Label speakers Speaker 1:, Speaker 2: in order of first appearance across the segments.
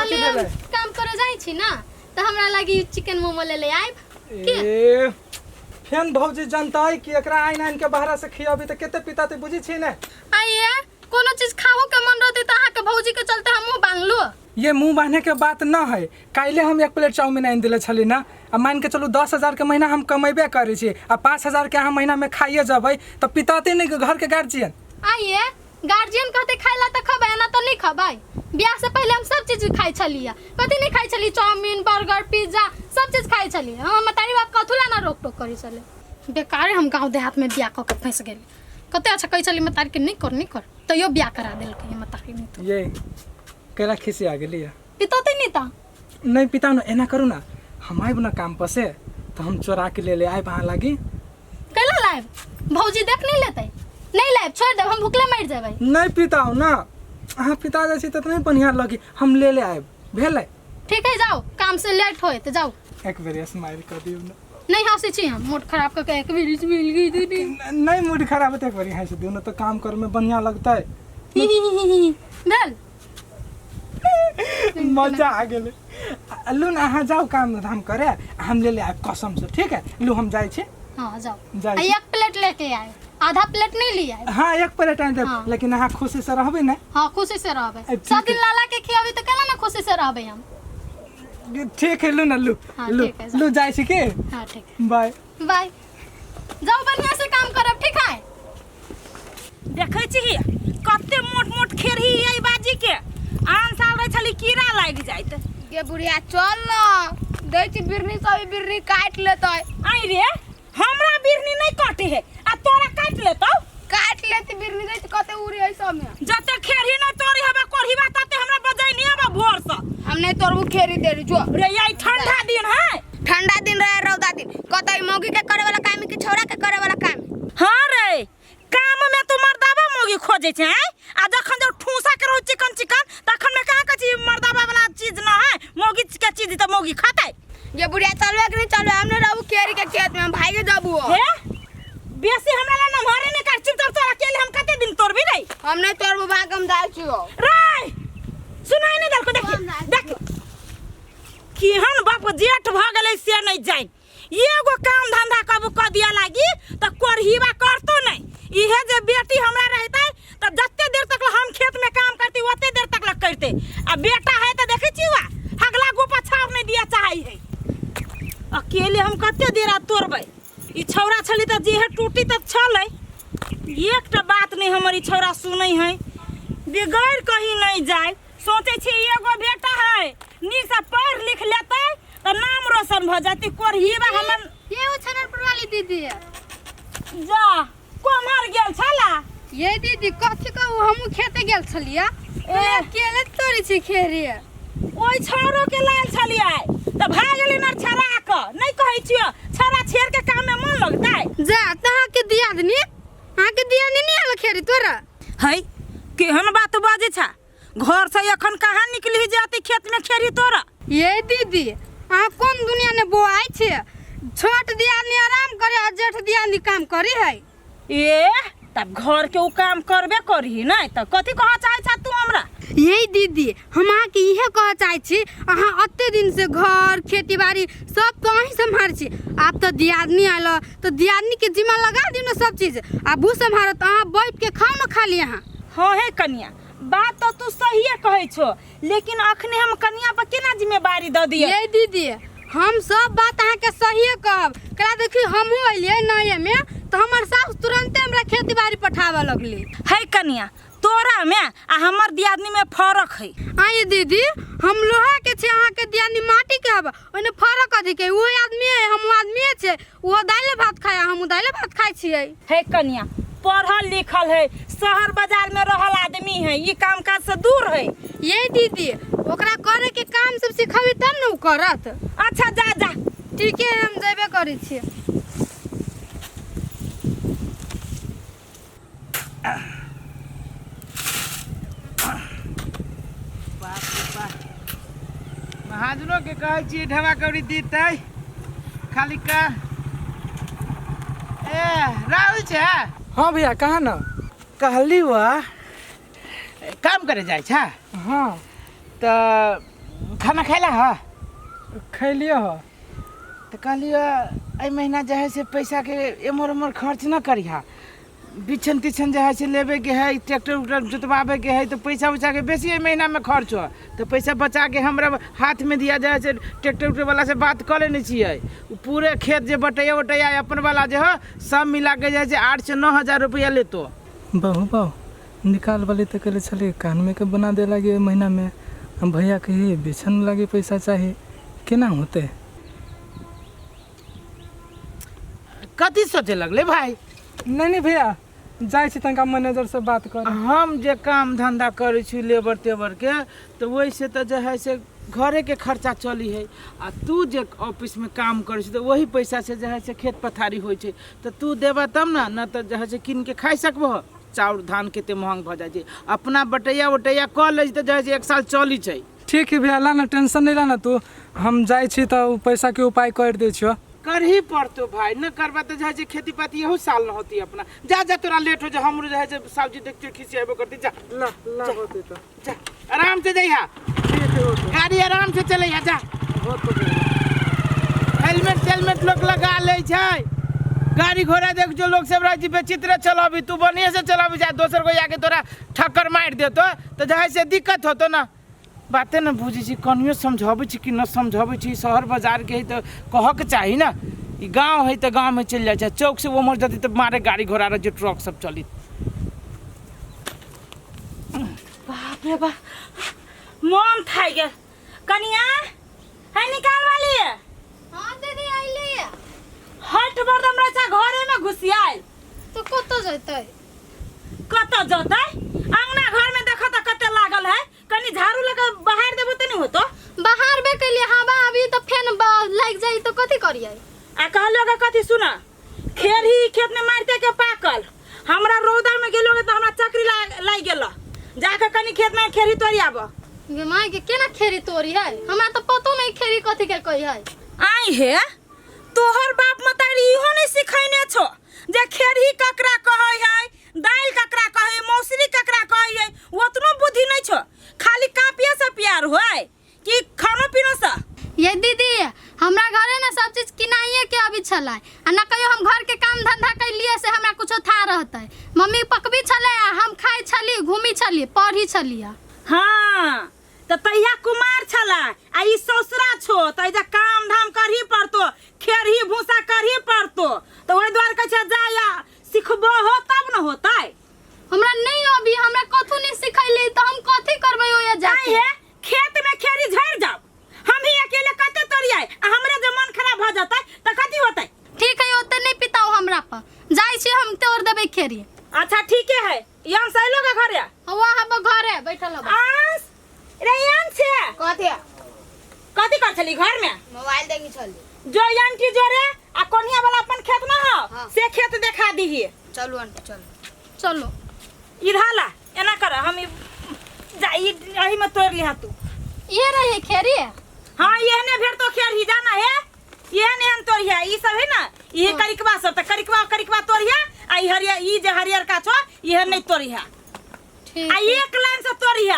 Speaker 1: कथी
Speaker 2: ले
Speaker 1: भेलै?
Speaker 2: काम करे जाइ छी ना तऽ हमरा लागी चिकन मोमो ले ले आयब के
Speaker 1: ए फेन भौजी जनतै कि एकरा आनि आनि के बाहरा से खियाबी तऽ कते पिताते बुझै छी ने
Speaker 2: आइए कोनो चीज खाओ के मन रहते तऽ अहाँके भौजी के चलते हम मुँह बांधलू
Speaker 1: ये मुंह बांधे के बात न है। काल्हि हम एक प्लेट चाउमीन आनि देले छली ना, आ मान के चलू 10,000 के महीना हम कमेबे करै छी आ 5,000 के अहाँ महीना में खाइए जबै तऽ पिताते नहीं घर के गार्जियन।
Speaker 2: आइए गार्जियन कहते खाइ ला तऽ खबै ना तऽ नहीं खबै। बियाह से पहले हम सब चीज खाइ छलियै, कथी नहीं खाइ छली, चाउमीन बर्गर पिज्जा सब चीज खाइ छलियै। हम मतारी बाप कथू ला ना रोक टोक करै छलै। बेकारे हम गाँव देहात में बियाह कऽ के फँसि गेली। कते अच्छा कहै छली मतारी के नहीं कर नहीं कर, तैयो बियाह करा देलकै मतारी। नहीं तो
Speaker 1: ये केला खिसिया गेली है?
Speaker 2: पितौते नहीं ता
Speaker 1: नहीं पिता न, एना करू ना, हम आयब ना काम पर से तो हम चोरा के ले ले आयब अहाँ लागी।
Speaker 2: कैला लायब? भौजी देख नहीं लेतै? नहीं लायब, छोड़ देब, हम भुखले मरि जेबै।
Speaker 1: नहीं पिताओ ना, अहाँ पिता जाइ छी तऽ नहीं बढ़िया लगी, हम ले ले आयब भेलै।
Speaker 2: ठीक है जाओ, काम से लेट होए तो जाओ।
Speaker 1: एक बेर स्माइल कर दियौ ना।
Speaker 2: नहीं हंसी छी हम, मूड खराब करके एक बेर मिल गई दीदी।
Speaker 1: नहीं मूड खराब होते, एक बार हंस दियौ ना तो काम करे में बढ़िया लगतै।
Speaker 2: भेल
Speaker 1: मजा आ गेलै। लू ना अहाँ जाउ काम धाम करे, हम ले ले आयब कसम से, ठीक है? लू हम जाइ छी।
Speaker 2: हाँ जाओ।
Speaker 1: जाइ
Speaker 2: आ
Speaker 1: छी।
Speaker 2: एक प्लेट लेके आए, आधा प्लेट नहीं लिए आए।
Speaker 1: हाँ एक प्लेट आनि देब।
Speaker 2: हाँ।
Speaker 1: लेकिन अहाँ खुशी से रहबै ने?
Speaker 2: हाँ खुशी से रहबै।
Speaker 1: ठीक
Speaker 2: सब दिन
Speaker 1: है।
Speaker 2: लाला के खियाबी तो केना ना खुशी से रहबै हम।
Speaker 1: ठीक है लू ना, लू।
Speaker 2: हाँ,
Speaker 1: लू
Speaker 2: ठीक है, जाओ।
Speaker 1: लू जाइ छी के।
Speaker 2: हाँ ठीक है।
Speaker 1: बाय।
Speaker 2: बाय, जाओ बढ़िया से काम करब, ठीक है?
Speaker 3: देखै छी कते मोट मोट खेरही एहि बाजी के, आन साल रहै छली कीड़ा लागि जाइत।
Speaker 4: गे बुढ़िया चल न, दै छी बिरनी सब, बिरनी काटि लेतै।
Speaker 3: आई रे, हमरा बिरनी नहीं काटे है आ तोरा काटि लेतौ?
Speaker 4: काटि लेतै बिरनी, दै छी कते उड़ी है सब में।
Speaker 3: जते खेरही नहीं तोरी हबा कोढ़ीबा तते हमरा बजै नहीं हबा भोर से।
Speaker 4: हम नहीं तोड़बू खेरी देरी जो।
Speaker 3: रे यही ठंडा दिन है।
Speaker 4: ठंडा दिन रहे रौदा दिन, कतई मौगी के करे वाला काम कि छौड़ा के करे वाला काम?
Speaker 3: हाँ रे, काम में तो मर्दाबा मौगी खोजे छै आँय? आ जखन जब ठूसा के रहौ चिकन चिकन तखन में कहाँ कहै छी मर्दाबा वाला चीज न है, मौगी के चीज त मौगी खतै।
Speaker 4: ये बुढ़िया चलबे कि नहीं चलबे? हम नहीं रहू केरी के खेत में, हम भागे जबू।
Speaker 3: हे बेसी हमरा ला नमहरे नहीं कर, चुपचाप तोरा अकेले हम कते दिन तोड़बी रे?
Speaker 4: हम नहीं तोड़बू, भाग हम जाइ छियो।
Speaker 3: रे सुनाई नहीं देलको, देखी देख केहन बाप जेठ भ गेलै से नहीं जानि। एगो काम धंधा कबू कऽ दिया लागी तऽ कोरहीबा करतो नहीं। इहे जे बेटी हमरा रहते तऽ जते देर तक हम खेत में काम करती ओते देर तक लग करते, आ बेटा है तऽ देखै छी वा हगला गोपा छाव नहीं दिया चाहे है। अकेले हम कते देर आ तोड़बै? ई छौड़ा छली तऽ जेहे टूटी तऽ छलै, एकटा बात नहीं हमर ई छौड़ा सुनै है, बिगड़ कहीं नहीं जाए। सोचै छी एगो बेटा है, नीक से पढ़ लिख लेतै तऽ नाम रोशन भऽ जेतै। कोरहीबा हमर
Speaker 2: ये वो छनरपुर वाली दीदी है।
Speaker 3: जा कोम्हर गेल छला?
Speaker 2: ये दीदी कथी कहू, हमहूँ खेते गेल छलियै।
Speaker 3: ए।
Speaker 2: अकेले तोड़ै छी खेरी।
Speaker 3: ओहि छौड़ो के लायल छलियै तऽ भए गेलै ने छड़ा कऽ, नहि कहै छियौ छड़ा छेड़ के काम में मन लगतै।
Speaker 2: जा तऽ अहाँके दियादनी, अहाँके दियादनी नहि आयल खेरी तोरा?
Speaker 3: है केहन बात बजै छा, घर से एखन कहाँ निकली जाती खेत में खेरी तोरा?
Speaker 2: ये दीदी अहाँ कोन दुनिया ने बोआइ छे, छोट दियादनी आराम करे आ जेठ दियादनी काम करे है।
Speaker 3: ए तब घर के उ काम करबे करही नहीं त कथी कह चाहे छा तू हमरा?
Speaker 2: ये दीदी हम अहाँके इहे कह चाहे छी, अहाँ अते दिन से घर खेती बाड़ी सब तो अहीं सम्हार छी, आब तऽ दियादनी आयल तऽ दियादनी के जिम्मा लगा दियौ ने सब चीज, आब उ सम्हारत, अहाँ बैठ के खाउ ने खाली अहाँ।
Speaker 3: हाँ हे कनिया, बात तो तू सहिए कहै छो, लेकिन अखने हम कनिया पर केना जिम्मेवारी दऽ दियै?
Speaker 2: ये दीदी हम सब बात अहाँके सहिए कहब, कला देखी हमहूँ अलियै नये में तऽ हमर सास तुरंते हमरा खेती बाड़ी पठाबऽ लगली।
Speaker 3: है कनिया, तोरा में आ हमर दियादनी में फर्क है।
Speaker 2: आइए दीदी हम लोहा के छे, अहाँके दियादनी माटी के हब, ओहिने फर्क कथी के? ओहो आदमी है हमहूँ आदमीए छे, ओहो दाइले भात खाए हमहूँ दाइले भात खाइ छियै।
Speaker 3: है कनिया, पढ़ल लिखल है, शहर बाजार में रहल आदमी है, ई काम काज से दूर है।
Speaker 2: ये दीदी ओकरा करे के काम सब सिखाबी तब ने उ करत।
Speaker 3: अच्छा जा जा।
Speaker 2: ठीके है, हम जेबे करै छियै।
Speaker 5: बाप रे बाप, महाजनो के कहै छियै ढेबा कौड़ी दितै खाली का। ए राहुल छै?
Speaker 1: हाँ भैया कहाँ न
Speaker 5: कहली वह काम करे जाइ छै।
Speaker 1: हाँ।
Speaker 5: तऽ खाना खैला हा?
Speaker 1: खैलिए हो।
Speaker 5: तऽ कहलियै एहि महीना जे है से पैसाके एम्हर ओम्हर खर्च न करिहा, बिछन तिछन जे है से लेबेके है, ट्रैक्टर उक्टर जोतवाबेके है, तऽ पैसा उैसाके बेसी एहि महीनामे खर्च हो, तऽ पैसा बचाके हमरा हाथमे दिया। जे है से ट्रैक्टर उक्टर वाला से बात कऽ लेने छियै, ओ पूरे खेत जे बटैया उटैया अपन वाला जे है सब मिलाके जे है से 8 से 9 हजार रुपैआ लेतो।
Speaker 1: बहु बहु निकाल वाली तऽ कहले छलियै कानमे के बना दे लागे एहि महीनामे, आ भैया कही बिछन लागे पैसा चाही, केना होतै?
Speaker 5: कथी सोचे लगले भाई?
Speaker 1: नहीं नहीं भैया, जाइ छी तनका मैनेजर से बात कर।
Speaker 5: हम जे काम धंधा करै छी लेबर तेबरके, तऽ ओहिसँ तऽ जे है से घरेके खर्चा चली है, आ तू जे ऑफिसमे काम करै छी तऽ वही पैसासँ जे है से खेत पथारी होइ छै। तऽ तू देबह तब ने, न तऽ जे है से कीन के खाइ सकबह? चाउर धान कते महग भऽ जाइ छै। अपना बटैया उटैया कऽ लै छै तऽ जे है से एक साल चली छै।
Speaker 1: ठीक है भैया, ला ना, टेंशन नहीं ला ना तू, हम जाइ छी तऽ उ पैसा के उपाय कर दै छियो।
Speaker 5: करही पड़तो भाई, न करबा तऽ जे है से खेती पाती यहू साल न होती अपना। जा जा, तोरा लेट हो जा, हमरो जे है से सब्जी देखते खिसियाबो करती। जा।
Speaker 1: ला ला, होते तऽ।
Speaker 5: जा, आराम से जइहा।
Speaker 1: ठीक है, होते।
Speaker 5: गाड़ी आराम से चलैहा, जा।
Speaker 1: होते भैया।
Speaker 5: हेलमेट तेलमेट लोग लगा लै छै। गाड़ी घोड़ा देख जो लोग सब रहै छै बेचित्र चलाबी, तू बढ़िया से चलाबी। जा, दोसर कोई आके तोरा ठक्कर मारि देतो तऽ जे है से दिक्कत होतो ना। बाते न बुझै छी, कनियो समझाबै छी कि न समझाबै छी। शहर बाजारके है तऽ कहऽके चाही ने। ई गाँव है तऽ गाँवमे चलि जाइ छै। चौक से उम्हर जतै तऽ मारे गाड़ी घोड़ा रहै छै, ट्रक सब चली।
Speaker 3: बाप रे बाप, मन थाकि गेल। कनिया है, निकाल वाली।
Speaker 2: हाँ दीदी, अइली।
Speaker 3: हट बरदम रहै छै घरे में घुसियाल।
Speaker 2: तो कतऽ जेतै?
Speaker 3: कतऽ जतै? अंगना घर में देखो तऽ कते लागल है, कनी झाड़ू लगा बाहर देबो तऽ नहीं होतो?
Speaker 2: बाहर बे कैलिए, हवा अभी तऽ फेन लागि जाइ तऽ कथी करियै?
Speaker 3: आ कहलो के कथी सुन, खेरही खेत में मारते के पाकल, हमरा रौदा में गेलो तऽ हमरा चक्री लागि गेल। जाके कनी खेत में खेरही तोड़ी आब।
Speaker 2: गे माय के, केना खेरी तोड़ी है? हमरा तऽ पतो नहीं खेरी कथी के कही है।
Speaker 3: आई हे, तोहर बाप मतारी इहो नहीं सिखैने छो जे खेरही ककरा कहै है, दालि ककरा कहै है, मौसरी ककरा कहै है? ओतनो बुद्धि नहीं छो? खाली कापिए से प्यार होय कि खानो पीनो से?
Speaker 2: ये दीदी, हमरा घरे ने सब चीज किनाइए के अभी छलै, आ न कहियो हम घर के काम धंधा कैलिए से हमरा कुछो था रहतै। मम्मी पकबी छलै आ हम खाइ छली, घूमी छली, पढ़ी छली।
Speaker 3: हाँ, तऽ तहिया कुमार छला आ ई ससुरा छो, तऽ एहिजा काम धाम करही पड़तो, खेरही भूसा करही पड़तो। तऽ ओहि दुआरे कहै छै जा या सिखबो हो तब न होतै।
Speaker 2: हमरा नहीं अभी, हमरा कथू नहीं सिखैली तऽ हम कथी करबै ओया
Speaker 3: आई
Speaker 2: जाके?
Speaker 3: हे, खेत में खेरी झड़ जाओ, हम ही अकेले कते तोड़ियाई, आ हमरे जे मन खराब भऽ जेतै तऽ कथी होतै?
Speaker 2: ठीक है, ओते नहीं पिताओ हमरा पर, जाइ छी हम, तोड़ देबै खेरी।
Speaker 3: अच्छा, ठीके है। ई हम सहेलो के घरे?
Speaker 2: वहाँ पर घरे बैठल हबा।
Speaker 3: आंस रे, अंश है।
Speaker 4: कथी?
Speaker 3: कथी कर छली घर में?
Speaker 4: मोबाइल देखी छली।
Speaker 3: जो आंटी जोरे आ कोनिया वाला अपन खेत न हो।
Speaker 4: हाँ।
Speaker 3: से खेत देखा दीही।
Speaker 4: चलू आंटी, चलू।
Speaker 2: चलो।
Speaker 3: इधर ला, एना कर, हम जा ई एही में तोड़ लिहा तू।
Speaker 2: ये रही खेरी।
Speaker 3: हाँ, एहने भेट तो खेरही जाना है, एहन एहन तोड़िया। ई सब है ना, ये करिकवा सब तऽ करिकवा करिकवा तोड़िया, आ ई हरियर, ई जे हरियर का छो, इहे नहीं तोड़िया।
Speaker 2: ठीक।
Speaker 3: आ एक लाइन से तोड़िया,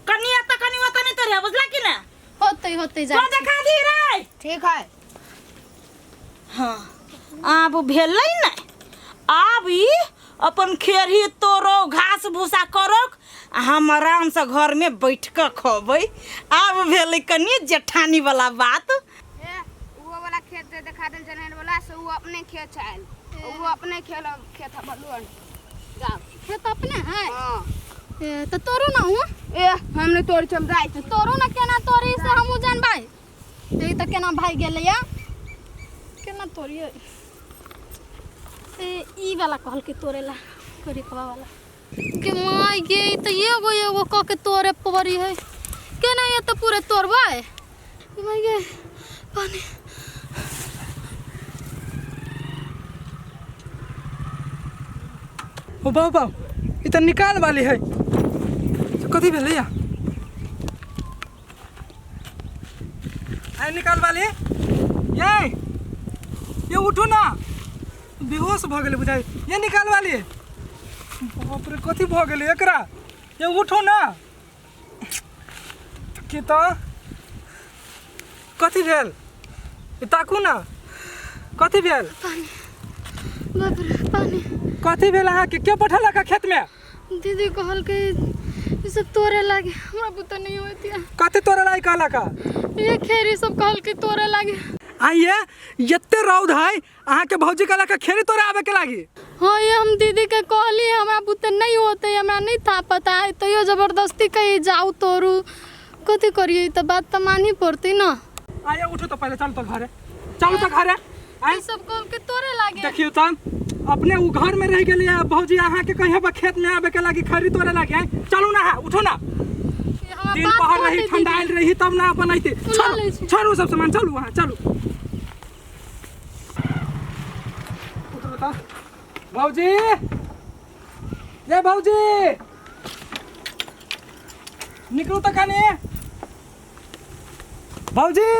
Speaker 3: कनी एतऽ कनी ओतऽ नहीं तोड़िया, बुझला कि ना?
Speaker 2: होते होते
Speaker 3: तो
Speaker 2: जाइ।
Speaker 3: देखा दी रे।
Speaker 4: ठीक है।
Speaker 3: हाँ, आब भेलै ने, आब ई अपन खेरही तोड़ो, घास भूसा करो, आ हम आराम से घर में बैठ कऽ खबै। आब भेलै कनि जेठानी वाला बात।
Speaker 4: ए, वो वाला खेत जे देखा देल जनेर वाला से वो अपने खेत आयल, वो अपने खेल खेत है। बोलू आंटी, जाओ।
Speaker 2: खेत अपने है?
Speaker 4: हाँ।
Speaker 2: ए, तऽ तोड़ू ना हूँ।
Speaker 4: ए, हम नहीं तोड़, हम जाइ छी।
Speaker 2: तोड़ू ना, केना तोड़ी से हमहूँ जानबै। ई तऽ केना भागि गेलै या, केना तोड़ियै? ए, ई वाला कहलकै तोड़े ला, करिकवा वाला के। माय गे, ई तऽ एगो एगो कऽ के तोड़े पड़ी है। केना ये तऽ पूरे तोड़बै? गे माय गे, पानी।
Speaker 1: ओ बाबू बाबू, ई तऽ निकाल वाली है। कथी भेलै या? आइ निकाल वाली, ये ये उठू ना, बेहोश भऽ गेलै बुझाइ। ये निकाल वाली, बाप रे, कथी भऽ गेलै एकरा? ये उठू ना। के तऽ कथी भेल? ई ताकू ना, कथी भेल?
Speaker 2: बाप रे, पानी।
Speaker 1: कथी भेल अहाँके? के पठेलक हँ खेतमे?
Speaker 2: दीदी कहलकै ई सब तोड़े लागे, हमरा बुते नहीं होइत ये।
Speaker 1: कथी तोड़े लागी कहलक हँ?
Speaker 2: ये खेरी सब कहलकै तोड़े लागे।
Speaker 1: आइए एते रौद है, अहाँके भौजी कहलक हँ खेरी तोड़े आबे के लागी?
Speaker 2: हाँ ये हम दीदी के कहली हमरा बुते नहीं होते, हमरा नहीं था पता है, तैयो जबरदस्ती कही जाऊ तोड़ू। कथी करिए, तो बात तो मानही पड़ती ना।
Speaker 1: आइए उठू तो पहले, चलू तो घरे, चलू तो घरे। आइ
Speaker 2: ई सब कहलकै तोड़े लागे।
Speaker 1: देखियो त अपने उ घर में रह गेलियै, भौजी अहाँके कहिया बा खेत में आबे के लागी खरी तोड़े लागी। आइ चलू ना, उठू ना।
Speaker 2: ये हमरा
Speaker 1: दिन
Speaker 2: बात
Speaker 1: पहर रही,
Speaker 2: कहतै
Speaker 1: ठंडा
Speaker 2: दीदी।
Speaker 1: आयल रही तब ना अपन अइती।
Speaker 2: ला
Speaker 1: छोड़ू
Speaker 2: लै छी।
Speaker 1: छोड़ू सब सामान, चलू अहाँ चलू। उतरू त भौजी, ये भौजी निकलू त कनी भौजी।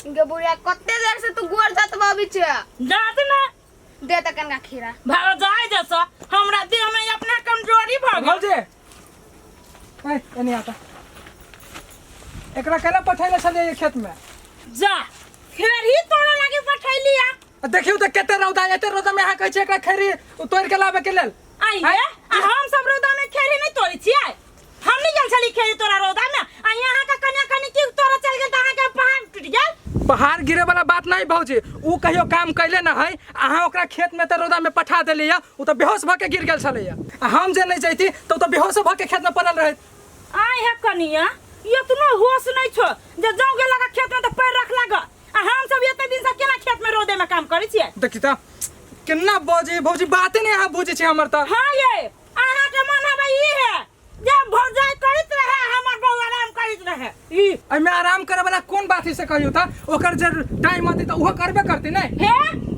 Speaker 4: गे बुढ़िया कते देर से तू गोर जतबाबी छे?
Speaker 3: जात ना।
Speaker 4: दे त कनका खीरा।
Speaker 3: भाग जाय जैसा हमरा देह में अपना कमजोरी भ गेल।
Speaker 1: भौजी ए एने आता, एकरा केना पठैले छलियै खेत में?
Speaker 3: जा खेरी तोड़े लागी पठैली आ।
Speaker 1: आ देखियौ त कते रौदा, एते रौदा में अहाँ कहै छियै एकरा खेरी तोड़ि के लाबे के लेल?
Speaker 3: आइए आ हम सब रौदा में खेरी नहीं तोड़ै छियै। हम नहीं गेल छली खेरी तोरा रौदा में, आ यहाँ का कन्या कनी की तोरा चल गेल त अहाँ के पहाड़ टूट गेल।
Speaker 1: पहाड़ गिरे वाला बात नहीं भौजी, उ कहियो काम कैले न है, अहाँ ओकरा खेत में त रौदा में पठा देलियै, उ त बेहोश भ के गिर गेल छलैया। आ हम जे नहीं जैती त उ त बेहोश भ के खेत में पड़ल रहैत।
Speaker 3: आइ हे कनिया, इतनो होश नहीं छो जे जाओ गेल लगा खेत में त पैर रख लाग, आ हम सब एते दिन से केना खेत में रौदे में काम करै छियै?
Speaker 1: देखी त केना बजै भौजी, बाते नहीं अहाँ बुझै छी हमर त।
Speaker 3: हाँ ये अहाँ के मन हवे ई है जे भौजाई करैत रहे, हमर बहू आराम करैत रहे। ई
Speaker 1: एहिमे आराम करे वाला कोन बात है से कहियो त? ओकर जे टाइम अतै त उहो करबे करतै नै।
Speaker 3: हे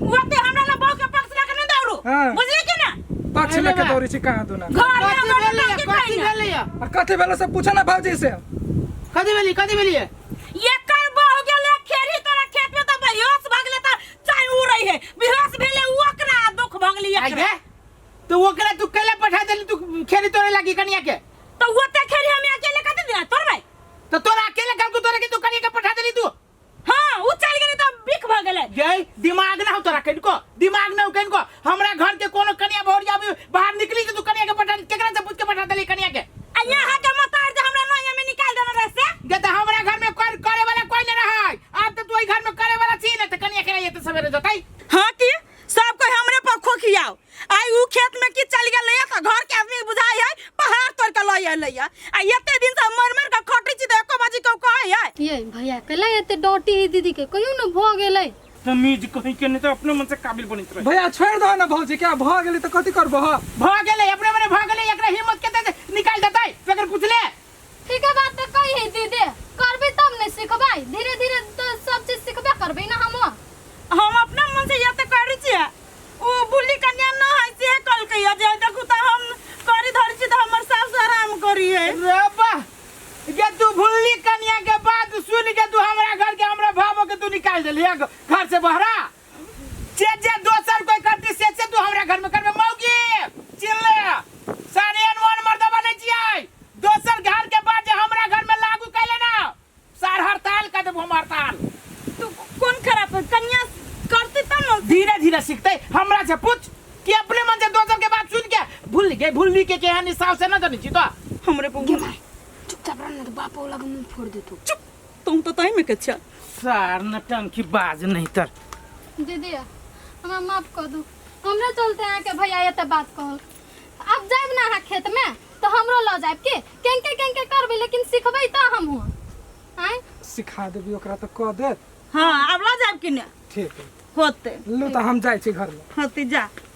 Speaker 3: ओते हमरा ला बहू के पक्ष लके नहीं दौड़ू।
Speaker 1: हाँ।
Speaker 3: बुझली कि ना?
Speaker 1: पक्ष लेके दौड़ै छी कहाँ दुना।
Speaker 3: घर में
Speaker 5: कथी
Speaker 3: हमर
Speaker 5: भेलैया?
Speaker 3: लड़की
Speaker 5: कथी
Speaker 3: कहिना।
Speaker 5: भेलैया?
Speaker 1: आ कथी भेलो से पूछो ना भौजी से।
Speaker 5: कथी भेली, कथी भेली?
Speaker 3: एकर बहू गेले खेरी तोरा खेत में त बेहोश भ गेले त चाहे उ रही है, बेहोश भेले उ ओकरा दुख भ गेली एकरा।
Speaker 5: आइ गे, तो ओकरा तू कैला पठा देली तू खेरी तोड़े लागी कनिया के?
Speaker 3: तो ओते खेरी हम अकेले कते दिना तोड़बै?
Speaker 5: तो तोरा अकेले कल को तोरा के तू कनिया के पठा देली तू?
Speaker 3: हाँ उ चल गेली त बिख भ गेलै।
Speaker 5: गई दिमाग ना हो तोरा कनिको, दिमाग ना हो कनिको। हमरा घर के कोनो कनिया भौरिया भी बाहर निकली तो तू कनिया के पठा, केकरा से पूछ के पठा देली कनिया के?
Speaker 3: आ यहाँ के मतार जे हमरा नैया में निकाल देने रहे से?
Speaker 5: गे त हमरा घर में कर करे वाला कोई नहीं रहा है। अब तो तू ओई घर में करे वाला छी ना त कनिया के रहिए त सवेरे जतई।
Speaker 3: हाँ की सब कोई हमरे पर खोखियाओ। आई उ खेत में की चल गेल त घर के आदमी बुझाई है पहाड़ तोड़ के लय आइलै आ एते दिन से मर मर के खटै छी त एको बाजी को कहै है।
Speaker 2: ये भैया कैला एते डोटी है दीदी के, कहियो न भ गेलै।
Speaker 5: तमीज कहीं के नहीं तो अपने मन से काबिल बनित रहे।
Speaker 1: भैया छोड़ दो ना भौजी, क्या भ गेलै त कथी करबो? ह
Speaker 5: भ गेलै अपने मने भ गेलै, एकरा हिम्मत के दे निकाल देतै बेगर पूछले।
Speaker 2: ठीक है बात त कही है दीदी, करबे तब ने सिखबै, धीरे धीरे तो सब चीज सिखबे करबे ना।
Speaker 3: हम अपना मन से एते करै छियै, उ बुल्ली कन्या न है से कहलकै जे देखू त हम करी धरै छी त हमर सास आराम करी है।
Speaker 5: रे वाह गे तू भुल्ली कन्या के बात सुन के तू हमरा घर के हमरा भावो के तू निकाल देली घर से बहरा। जे जे दोसर कोई करती से से तू हमरा घर में करबे मौगी चिन ले। सारे अनवन मर्दबा नहीं छियै, दोसर घर के बात जे हमरा घर में लागू कैले ना सार हड़ताल कर देबो हम हड़ताल।
Speaker 3: तू कोन खराब कन्या करती तब न
Speaker 5: धीरे धीरे सीखते। हमरा से पूछ कि अपने मन से दोसर के बात सुन के भूल गए, भूलली के केहन हिसाब से ना जानी छी तो
Speaker 3: हमरे पर
Speaker 4: गे भाई चुपचाप रह ना तो बाप वाला के मुंह फोड़ देतो।
Speaker 3: चुप तुम तो तही में के छ
Speaker 5: सार नटंकी बाज नहीं तर।
Speaker 2: दीदी हमरा माफ कर दू, हमरे चलते अहाँ के भैया एते बात कहल। अब जाइब ना अहाँ खेत में तो हमरो ल जाइब के केंके केंके करबे, लेकिन सिखबै त हमहूँ। आँय
Speaker 1: सिखा देबी ओकरा त कह देत।
Speaker 3: हाँ अब ल जाइब कि ना?
Speaker 1: ठीक है
Speaker 3: होते
Speaker 1: लू त हम जाइ छी घर में।
Speaker 3: होते जा।